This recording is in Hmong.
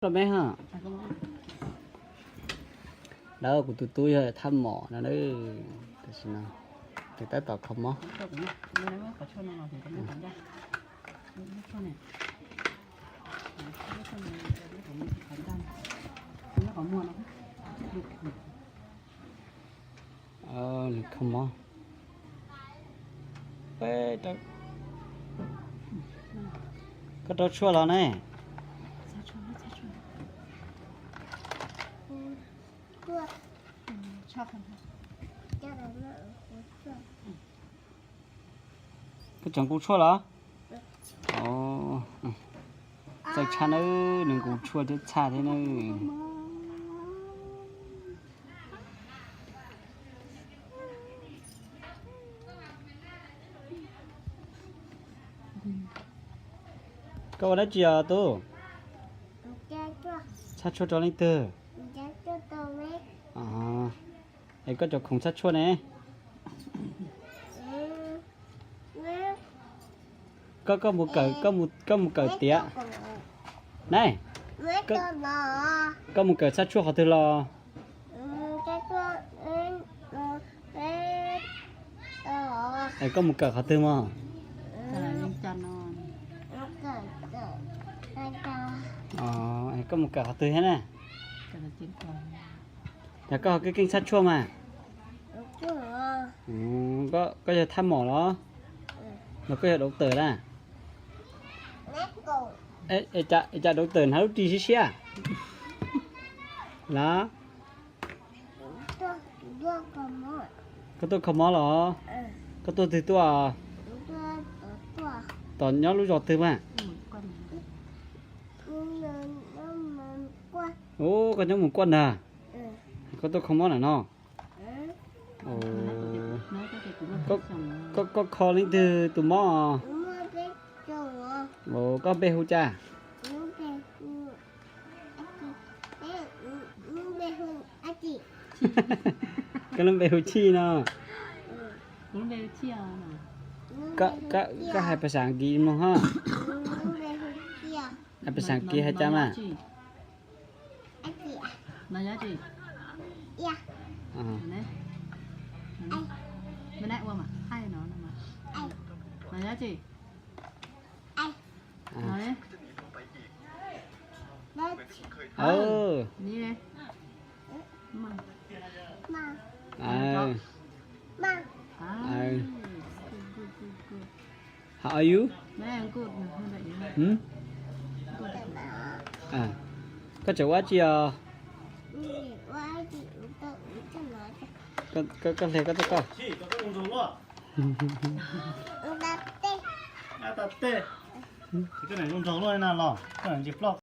Los me ha. Lawv kuv tus tub yog thaj mom no, tam sim no nws tab tom kho mob. Nws kho mob. Koj rau tshuaj los ne? Koj tseem nqus tshuaj los? Txawj tshaj nawb, nws nqus tshuaj thiab txhaj thiab nawb. Koj ua dab tsi os tub? Txhaj tshuaj rau leej twg? Es koj cov khoom txhaj tshuaj ne? Koj, koj mus kawm, koj mus kawm tiav. Nai, koj mus kawm txhaj tshuaj qhov twg los? Es koj mus kawm qhov twg mog? Es koj mus kawm qhov twg thiab na? Yog koj ho keej keej txhaj tshuaj mas. Koj yog thaj mom los? Los koj yog dauv tawm na? Es cas dauv tawm hnav lub ris siab siab los? Koj tuaj kho mob los? Koj tuaj twg tuaj? Tom nyob lub zos twg mas? Ub, koj nyob mus kuaj ntag. Koj tuaj kho mob na no? Koj kho leej twg tus mob? Koj npe hu cas? Koj lub npe hu Chij no. Koj hais pas xas As kiv mog hab? Hais pas xas As kiv hais cas mas? How are you? Koj tseem ua dab tsi os? Koj hle koj txoj koj. Koj zoo nraug luaj na los, koj ntsis ploj